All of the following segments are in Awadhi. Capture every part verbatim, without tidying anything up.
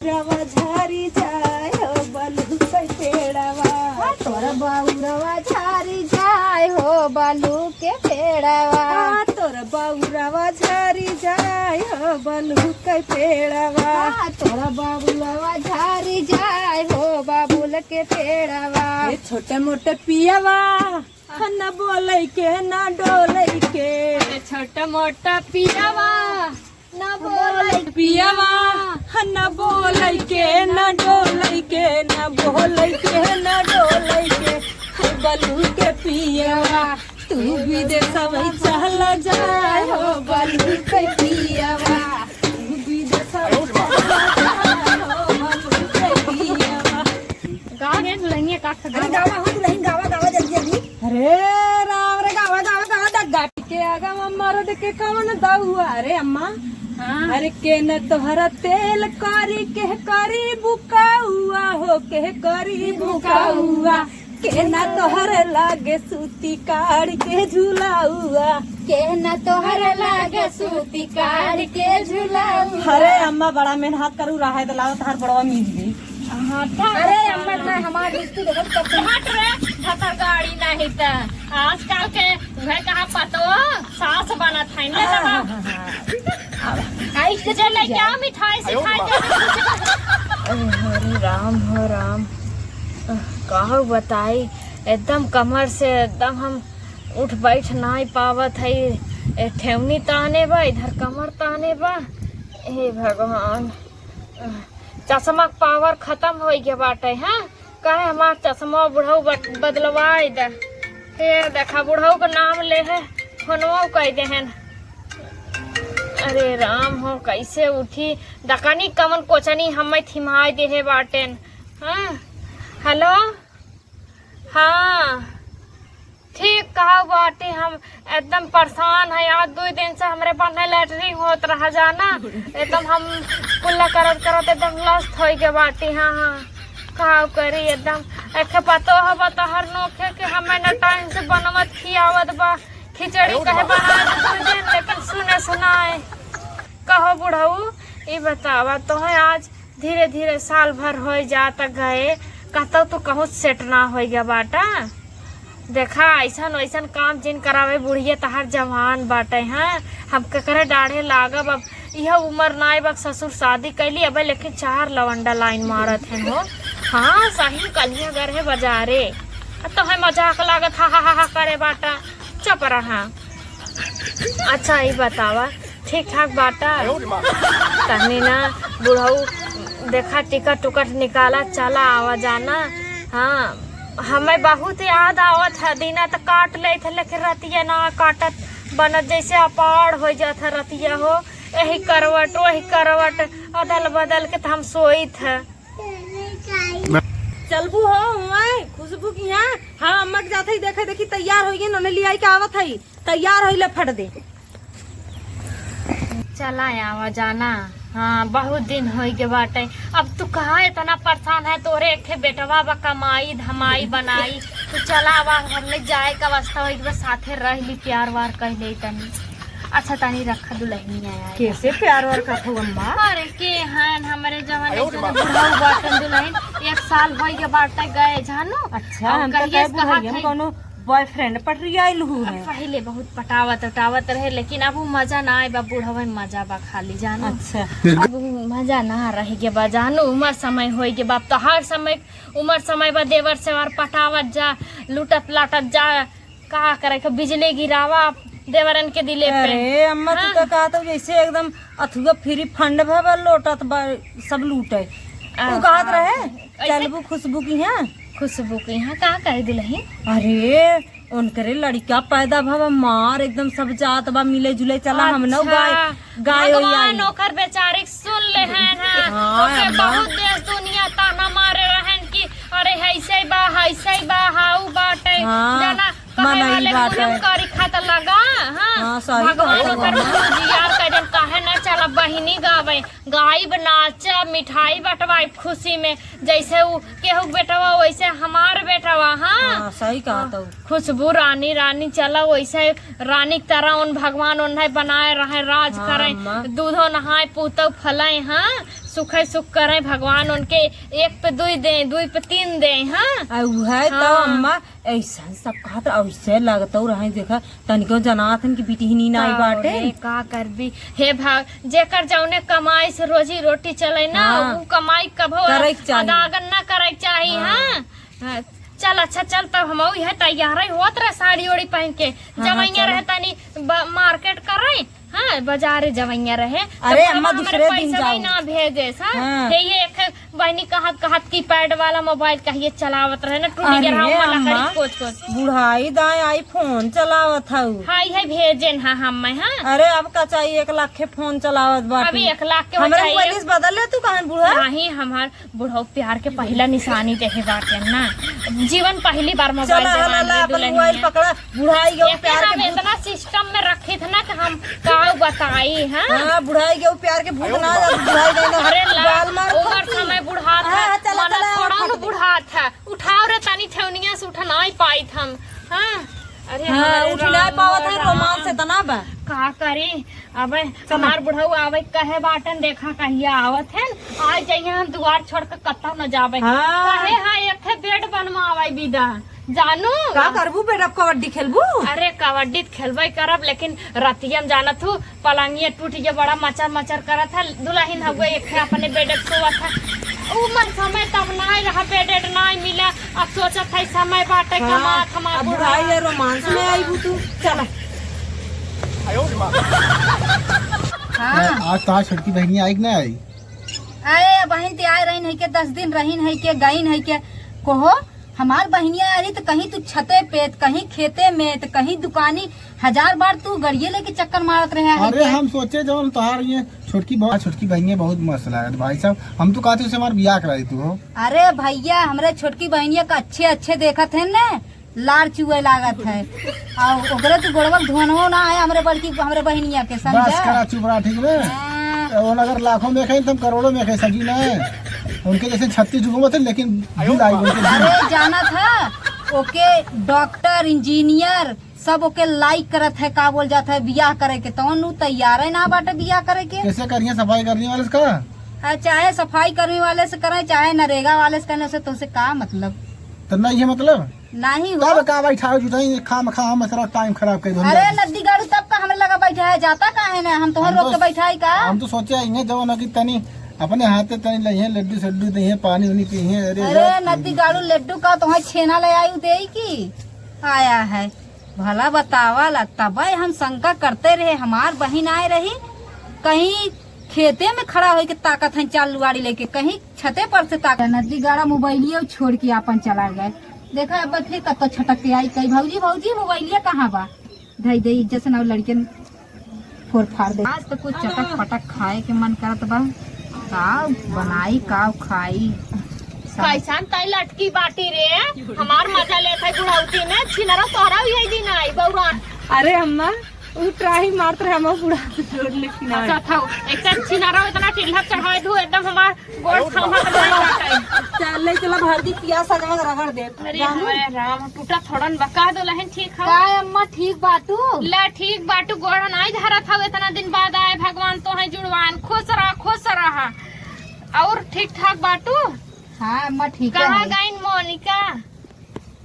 रवा झारी जाए हो बलू के पेड़वा। हाँ, तोर बउरवा झारी जाए हो बलू के पेड़वा। हाँ, तोर बउरवा झारी जाए हो बलू के पेड़वा। हाँ, तोर बउरवा झारी जाए हो बबुल के पेड़वा। ए छोटे मोटे पियवा, न बोलै के, न डोलै के। अरे छोटा मोटा पियावा, न बोलै पियावा, न बोलै के, न डोलै के, न बोलै के, न डोलै के। हे बलू के पियावा, तू विदेशवा चला जाए हो बलू के पियावा, तू विदेशवा चला जाए हो बलू के पियावा। गा गे दुल्हनिया का खा अरे गावा हो दुल्हन, गावा, गावा जल्दी, जल्दी। अरे राम रे, गावा, गावा, गावा, दग्गा के आगा में मर्द के कौन दउआ? अरे अम्मा, हाँ। अरे के न तोहरा तेल करी, के करी बुकाउआ हो, के करी बुकाउआ। के न तोहरे लागे सूती काढ़ के झुलाउआ। के न तोहरे लागे सूती काढ़ के झुलाउआ। अरे अम्मा, बड़ा मेहनत करू, रहे दलाओ, तहार बड़वा मिल गई। हाँ, था। अरे अम्मा, ना हमार रिश्तू देखत कब से। हट रे, भतर गाड़ी नहीं त। आजकल के उहे कहा पतो, सास बनत है, ले हाँ, दबा। हाँ, हाँ, हाँ। आई जे ले क्या मिठाई से खाए के। अरे हरे राम, हो राम। अह, का बताई, एकदम कमर से एकदम हम उठ बैठ नाई पावत है। ए, ठेवनी ताने बा, इधर कमर ताने बा। हे भगवान, अह, चश्मा के पावर खत्म होइ गया बाटे, हाँ? काहे हमार चश्मा बुढ़ऊ बद-, बदलवाई दे। हे देखा, बुढ़ऊ के नाम ले है, फोनवो कई देहन। अरे राम हो, कैसे उठी? दकानी कमन कोचनी हमें थिमाई देहे बाटेन। हाँ, हेलो, हाँ, ठीक कहा बाटी, हम एकदम परेशान है। आज दुई दिन से हमरे बन्ने लेटरिन होत रहा जाना, एकदम हम कुल्ला करत करत एकदम लस्त होइ गए बाटी। हाँ, हाँ, का करी एकदम। एक पतो हवा तहर नोखे के हमें न टाइम से बनवत खियावत बा, खिचड़ी कहे बना दे दुई दिन, लेकिन सुने सुनाए। कहो बुढ़ऊ, ई बतावा तोहे आज धीरे धीरे साल भर होइ जात गए, कहतौ तू कहूँ सेट ना होइ गया बाटा। देखा, ऐसन वैसन काम जिन करावे, बुढ़िया तहार जवान बाटे, हैं? हम केकरे डाढ़े लागब? अब यह उम्र नाई बा, ससुर शादी कैली, अबे लेकिन चार लवंडा लाइन मारत हैं हो। हाँ, सही कलिया घर है बाजारे। अब तो है मजाक लागत, हा, हा, हा, हा करे बाटा। चुप रहा। अच्छा, ई बतावा, ठीक ठाक बाटा? तहनी ना, बुढ़ऊ, देखा, टिकट उकट निकाला, चला आवा जाना। हाँ, हमें बहुत याद आवत है, दिना त काट लेत है, लेकिन रतिया ना काटत, बनत जैसे अपाड़ हो जात है रतिया हो, यही करवट, वही करवट, अदल बदल के त हम सोइत है। चलबू हो हुआं खुशबू की यहाँ? हाँ, अम्मा के जात है, देखे देखी तैयार होइ गई, नने लियाई के आवत है। तैयार होइले फट दे। चला आवा जाना। हाँ, बहुत दिन होइ गए बाटे। अब तू कहाँ इतना परेशान है? तोरे एक ठे बेटवा बा, कमाई धमाई बनाई। तू चला आवा, हमने जाए का वास्ता होइ गए, साथे रह ली, प्यार वार कह ले तनी। अच्छा, तनी रखा दुल्हनिया आए। कैसे प्यार वार का हो अम्मा? अरे के हन हमरे जवन एक जने बुढ़ऊ बाटन दुल्हन, एक साल होइ गए बाटे गए, जानू। अच्छा, हम तो कहिए कहे बुढ़ऊ, कहत हम है। कौनो बॉयफ्रेंड पटरियाइल हूँ है। पहिले बहुत पटावत उटावत रहे, लेकिन अब उ मजा ना आए बा, बुढ़वे में मजा बा खाली, जानू। अच्छा। अब उ मजा ना रह गे बा, जानू, उमर समय होइ गे बा। अब तो हर समय उमर समय बा, देवर सेवर पटावत जा, लूटत लाटत जा, का करे के, बिजली गिरावा देवरन के दिले पे। अरे अम्मा, तू हाँ। तो कहत हो जैसे एकदम अथुआ फ्री फंड भा बा, लोटत बा, सब लूटे। आ, उ कहत हाँ। रहे, कैसे? चलबू खुशबू की यहाँ? खुशबू के यहाँ का करे दुल्हन? अरे, उनकरे लड़का पैदा भवा, मार एकदम सब जात बा, मिले जुले चला, हम न अच्छा। गाय, गाय होई भगवान आई। ओकर बेचारी के सुन ले हैं ना। हाँ, ओके अम्मा। बहुत देश दुनिया ताना मारे रहन कि अरे, हैसे बा, हैसे बा, हाउ बाटे। हाँ, जाना, कहे मनई वाले बाटे। मुँह करी खात लगा, हाँ। हाँ, सही भगवान कहत ओकर हो, अम्मा। मुँह जियार कह देन, काहे ना चला बहिनी गावे। गाइब, नाचब, मिठाई बंटवाइब खुशी में, जैसे उ केहू के बेटवा वैसे हमार बेटवा। हाँ। हाँ, सही कहत हो। खुशबू रानी, रानी चला वैसे रानी की तरह उन भगवान उन्हें बनाए रहे, राज हाँ, करे, अम्मा। दूधो नहाए, पूतौ फले, हाँ, सुखै सुख करै भगवान उनके, एक पे दुई दे, दुई पे तीन दे। हाँ। आ उहै तो हाँ। अम्मा, ऐसन सब कहत रहा, ऐसे लगतौ रहे, देखा, तनिको जनात हन कि बिटिहनी नाई का बाटे। रे, का करबी? हे भाग, जेकर जौने कमाई से रोजी रोटी चले ना, हाँ। उ कमाई कभो करे के चाही। अदागन ना करे के चाही, हाँ। हाँ। हाँ, चल, अच्छा, चल, तब हमहू इहे तैयार है, होत रहे साड़ी ओड़ी पहन के। हाँ, हाँ, जवैया चलो। रहे तनी ब-, मार्केट करे, हाँ, बाजारे जवैया रहे। अरे, तब अम्मा, हमरे दूसरे दिन पैसा जाओ। ना भेजे, हाँ? हाँ। हे, ये एक बहिनी कहत, कहत कीपैड वाला मोबाइल कहिए चलावत रहे ना, टूट अरे गया, हम लकड़ी अम्मा, कोच, कोच। बुढ़ाई दाएं iPhone चलावत हऊ। हाँ, इहे भेजेन, हाँ, हम, मैं, हाँ। अरे, अब का चाहिए, एक लाख के फोन चलावत बाटी। अभी एक लाख के हो हमरे चाहिए। मोबाइल से बदल ले तू, कहन बूढ़ा। नहीं, हमार बुढ़ऊ प्यार के पहिला निशानी देहे बाटे ना, जीवन पहली बार मोबाइल चला, देवान हला, रे अपन दुल्हनिया। मोबाइल पकड़ा, बुढ़ाई गयो एके प्यार के हम भूत। इतना सिस्टम में रखी थे ना कि हम का बताई, हाँ? हाँ, बुढ़ाई गयो प्यार के भूत ना जा, बुढ़ाई गयो ना। अरे ला, बाल मार उमर फंसी। समय बुढ़ात हाँ, है, हाँ, चला, मना चला, थोड़ा फट न गई। बुढ़ात है। उठाओ रे तनी ठेवनिया से उठा नाई पाइत हम, हाँ? अरे हाँ, हमारे उठ ना राम, पावत है, हमारे रोमांस राम। इतना बा। का करी? अबे चला। हमार बुढ़ऊ आवे कहे बाटन, देखा कहिया आवत है। आज जइहे हम दुआर छोड़ के कतौ न जाबे। हाँ। कहे हाँ, एक ठे बेड बनवावे बिदा। जानू? का करबू बेड, अब कबड्डी खेलबू? अरे कबड्डी त खेलबे करब, लेकिन रतिया में जानत हूँ पलंगिया टूट गया, बड़ा मचर मचर करत है। दुल्हन हउए एक ठे अपने बेड पे सोवत है। उमर समय तब नाई रहा, बेड एड नाई मिला। अब सोचत है समय बाटे हाँ, कमात हमार अब बुढ़ाई बुढ़ाई। है, रोमांस में आईबू तू। चला। हाँ। आज तोहार छोटकी बहिनी आई कि ना आई? अरे बहिन ते आए रहिन है के, दस दिन रहिन है के, गइन है के। कोहो, हमार बहिनिया आ रही त कहीं तू छते पे, त कहीं खेते में, त कहीं दुकानी, हजार बार तू गड़िए लेके चक्कर मारत रहे है अरे के। हम सोचे जवन तोहार ये छोटकी बहुत, छोटकी बहिनिया बहुत मस्त लागत भाई साहब, हम तो कहते उसे हमार बियाह कराई तू हो। अरे भैया, हमरे छोटकी बहिनिया का अच्छे अच्छे देखत है ने, लार चुए लागत है। और ओकरे तू गोड़वा के धोनवो ना है हमरे बड़की, हमरे बहिनिया के, बस समझा? करा, चुप रहा, ठीक ना? हाँ। वो अगर लाखों में कहीं, तुम करोड़ों में कहीं, समझी ना? उनके जैसे छत्तीस जुगों में थे, लेकिन दिल आई उनके दिल। अरे, जाना था, ओके डॉक्टर, इंजीनियर, सब ओके लाइक करत है, का बोल जात है, बियाह करे के, तौन उ तैयार है ना बाटे बियाह करे के। कैसे करिए सफाई करने वाले से का? हाँ, चाहे सफाई कर्मी वाले से करे, चाहे नरेगा वाले से करे, उसे तोसे का मतलब? तो नहीं है मतलब? नहीं हो। तब का बैठा हो जुटाई, खाम खाम ऐसा टाइम खराब कर दो। अरे नद्दी गाड़ू, तब का हमरे लगा बैठा है, जाता का है ना, हम तोहर हम रोक तो, के बैठा है का? हम तो सोचे हैं जवन कि तनी अपने हाथे तनी लइहे, लड्डू सड्डू दइहे, पानी उनी पीहे। अरे अरे यार, नद्दी गाड़ू, लड्डू का तोहर छेना ले आई देई की आया है? भला बतावा ला, तबे हम शंका करते रहे, हमार बहिन आए रही, कहीं खेते में खड़ा होइके ताकत है चाल लुआड़ी लेके, कहीं छते पर से ताकत। नदी गाड़ा मोबाइलिया छोड़ के आपन चला गए। देखा अब फिर कत्तो छटक के आई कही, "भौजी, भौजी, मोबाइलिया कहाँ बा?" धई दे इज्जत से ना लड़कियन फोड़ फाड़ दे। आज तो कुछ चटक पटक खाए के मन करत बा। का बनाई, का खाई? कैसन तई लटकी बाटी रे? हमार मजा लेत है बुढ़ौती में। छिनरा तोहरा यही दिन आई बौरा। अरे अम्मा, उ ट्राई मारत रहे, हम बुढ़ा जोड़ लेकिन अच्छा था, एक तो छिनरा इतना टिल्ला चढ़ाए दू, एकदम हमार गोड़ थामा के नहीं बाटे। चल ले, चला भर दी पिया सजवा रगड़ दे। अरे जानू? हमारे राम, टूटा थोड़न बका दो लहन, ठीक हो? का अम्मा, ठीक बाटू? ले, ठीक बाटू, गोड़ नाई धरत हवे, इतना दिन बाद आए, भगवान तो है जुड़वान, खुश रहा, खुश रहा। और ठीक ठाक बाटू? हाँ अम्मा, ठीक है। कहाँ गईन मोनिका?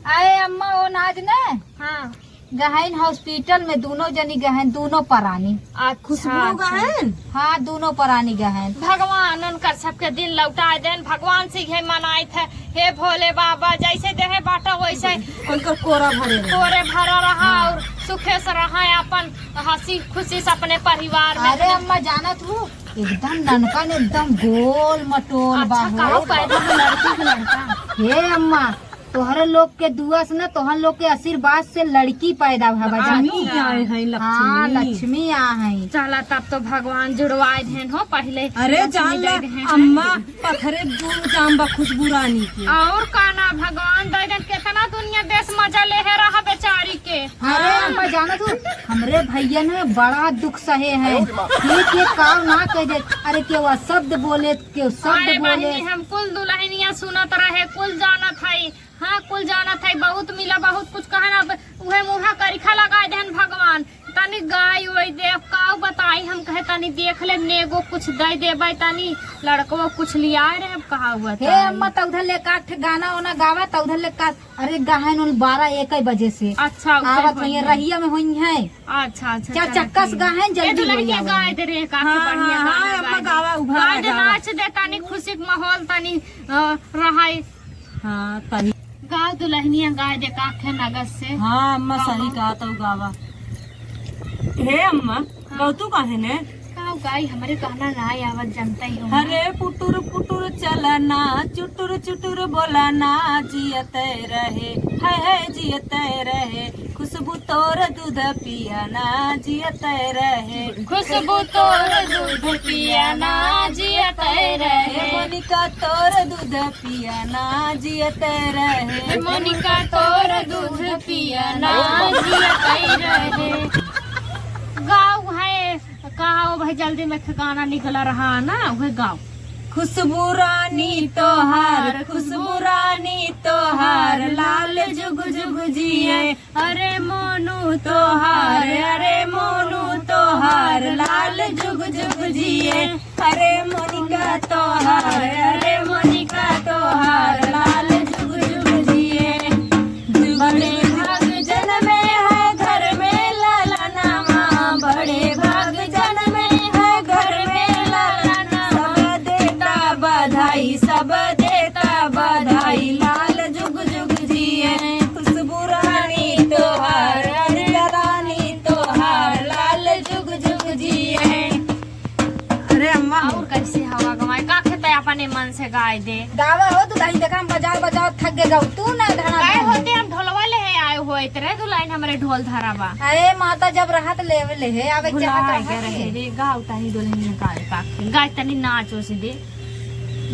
आए अम्मा, वो नाज ने? हाँ। गहन हॉस्पिटल में दोनों जनी गहन, दोनों परानी। अच्छा, खुशबू अच्छा। गहन? हाँ, दोनों परानी गहन। भगवान उनकर सबके दिन लौटा देन, भगवान से यह मनाइत है, हे भोले बाबा, जैसे देहे बाटा वैसे उनकर कोरा भरे रहे। कोरे भरा रहा हाँ। और सुखे से रहा, अपन हंसी खुशी से अपने परिवार में अरे अपने अम्मा, जानत हूँ, एकदम ननका ने एकदम गोल मटोल अच्छा, बा हो। कहाँ पैदा में लड़की के लड़का? हे अम्मा, तोहरे लोग के दुआ से ना, तोहर लोग के आशीर्वाद से लड़की पैदा भवा, जानू? लक्ष्मी आए हैं, लक्ष्मी। हाँ, लक्ष्मी आ हैं। चला, तब तो भगवान जुड़वाए देन हो पहले। अरे, लक्ष्मी जान दे ला, देन। अम्मा, पथरे दूर जाम बा खुशबू रानी के। और का ना, भगवान दे देन, कितना दुनिया देश मजा ले है रहा बेचारी के। अरे, हाँ। अम्मा, जानत हूँ, हमरे भैया ने बड़ा दुख सहे हैं। ये के काव ना कह दे, अरे, केव शब्द बोले, केव शब्द अरे बोले। बहिनी, हम कुल दुल्हनिया सुनत रहे, कुल जानत हई। हाँ, कुल जानत है, बहुत मिला, बहुत कुछ कहन, अब उहे मुँहा करिखा लगाए देहन भगवान। तनी गाय ओय देव, काऊ बताई हम कहे, तनी देख ले, नेगो कुछ दे देबै तनी, लड़कवो कुछ लियाए रहे, अब कहा हुआ हे था। अम्मा, त उधर ले काट गाना ओना गावा, त उधर ले काट। अरे, गाहन उन बारह एक बजे से। अच्छा, उधर आवत होई है, हैं। रहिया में होई हैं। अच्छा, अच्छा, चार चलो, चक्का से ठीक। गाहन, ए, जल्दी दुल्हनिया होई आवत। गाय दे रे, काफी हाँ, बढ़िया हाँ, गाना हाँ, अम्मा गाय दे। गावा, उभारा गाय दे, गावा। नाच दे, तनी खुशी के माहौल, तनी, अ, रहाई। हाँ, तनी। गाव दुल्हनिया गाय दे, काखे नगद से। हाँ, अम्मा, हाँ, सही हाँ। कहा तो गावा। हे अम्मा, हाँ। गौतू काहे ने? का गाई, हमरे कहना ना आवत, जनता ही हो। अरे पुटुर पुटुर चलना, चुटुर चुटुर बोलना, जियते रहे, है है जियते रहे, खुशबू तोर दूध पियना, जियते रहे। खुशबू तोर दूध पियना, जियते रहे। ए मोनिका तोर दूध पियना, जियते रहे। ए मोनिका तोर दूध पियना, जियते रहे। गाव है। कहा हो भाई, जल्दी में एक गाना निकला रहा ना, वह गाओ। खुशबू रानी तोहार, खुशबू रानी तोहार, लाल जुग जुग जिए। अरे मोनू तोहार, अरे मोनू तोहार, लाल जुग जुग जिए। अरे मोनिका तोहार, अरे मोनिका तोहार, लाल जुग जुग जिए। बड़े भाग जनमे है घर में लालनामा, बड़े भाग जनमे है घर में लालनामा। सब देता बधाई, सब देता बधाई, लाल जुग जुग जिए। खुशबू रानी तोहार, अनिता रानी तोहार, लाल जुग जुग जिए। अरे अम्मा। और कैसे हवा गवाए? का खेते अपने मन से गाय दे। गावा हो दुल्हन, देखा हम बजाओ बजाओ थक गए गाओ। तू ना धड़ा काहे धड़ा। होते हम ढोलवा ले है आए हो, इतरे दुल्हन हमरे ढोल धरा बा। अरे माता जब रहत लेवे ले है, आवे भुला चाहत गए रहत रहे है। रे, गाओ तनी दुल्हनिया गाए का। गाय तनी नाचो से दे।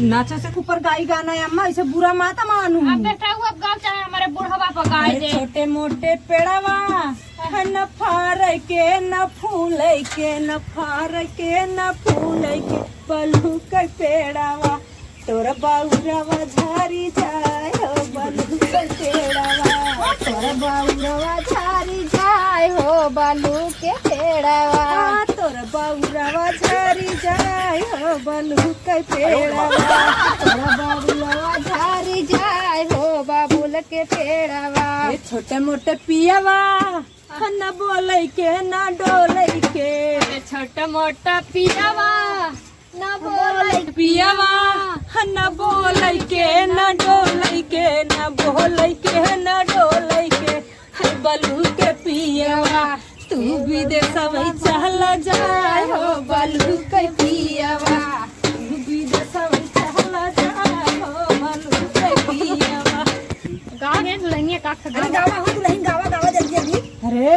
नाचो से ऊपर गाई गाना है अम्मा, इसे बुरा माता मानू। अब बेटा वो अब गाओ चाहे हमारे बुढ़वा पर गाय अरे दे। छोटे मोटे पेड़वा, न फार के, न फूल के, न फार के, न फूल के, बलू के पेड़वा। तोर बौरवा झारी जाए हो बलू के पेड़वा। तोर बौरवा झारी जाए हो बलू के पेड़वा। हाँ, तोर बौरवा झारी जाए हो बलू के पेड़वा। तोर बौरवा झारी जाए हो बबुल के पेड़वा। ए छोटे मोटे पियवा, न बोलै के, न डोलै के। अरे छोटा मोटा पियावा, न बोलै पियावा, न बोलै के, न डोलै के, न बोलै के, न डोलै के। हे बलू के पियावा, तू विदेशवा चला जाए हो बलू के पियावा, तू विदेशवा चला जाए हो बलू के पियावा। गाँव में दुल्हनिया का अरे गावा हो दुल्हन, गावा, गावा जल्दी, जल्दी। अरे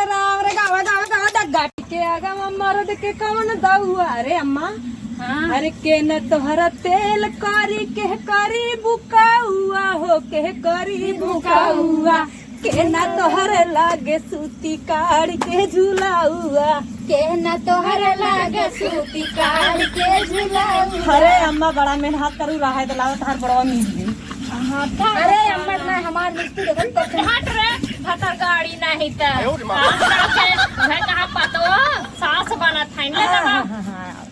राम रे, गावा, गावा, गावा, डग्गा। के आगा में मर्द के कवन दउआ? अरे अम्मा, हाँ। अरे के न तोहरा तेल करी, के करी बुकाउआ हो, के करी बुकाउआ। के न तोहरे लागे सूती काढ़ के झुलाउआ। के न तोहरे लागे सूती काढ़ के झुलाउआ। अरे अम्मा, बड़ा मेहनत करू, रहा है तो लाओ, तहार बड़वा मिल गई। हाँ, अरे अम्मा, ना हमार मिस्त्री देखो, हट रे, भतर गाड़ी नहीं त। आजकल के उहे कहा पतो, सास बनत है ना, हाँ, हाँ, हाँ, हाँ।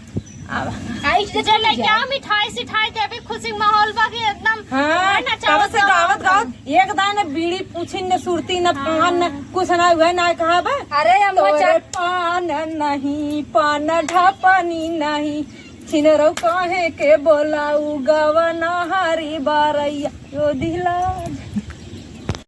अब आई जे ले क्या मिठाई सिठाई देबी, खुशी माहौल बा कि एकदम हाँ, है ना, कब से गावत गावत एक दाने बीड़ी पूछी न, सुरती न, हाँ। पान न, कुछ ना हुआ ना कहा बा। अरे अम्मा तोरे चा- पान नहीं, पान ढापनी नहीं, छिनरौ काहे के बोलाऊ गवना हारी बारैया यो दिला।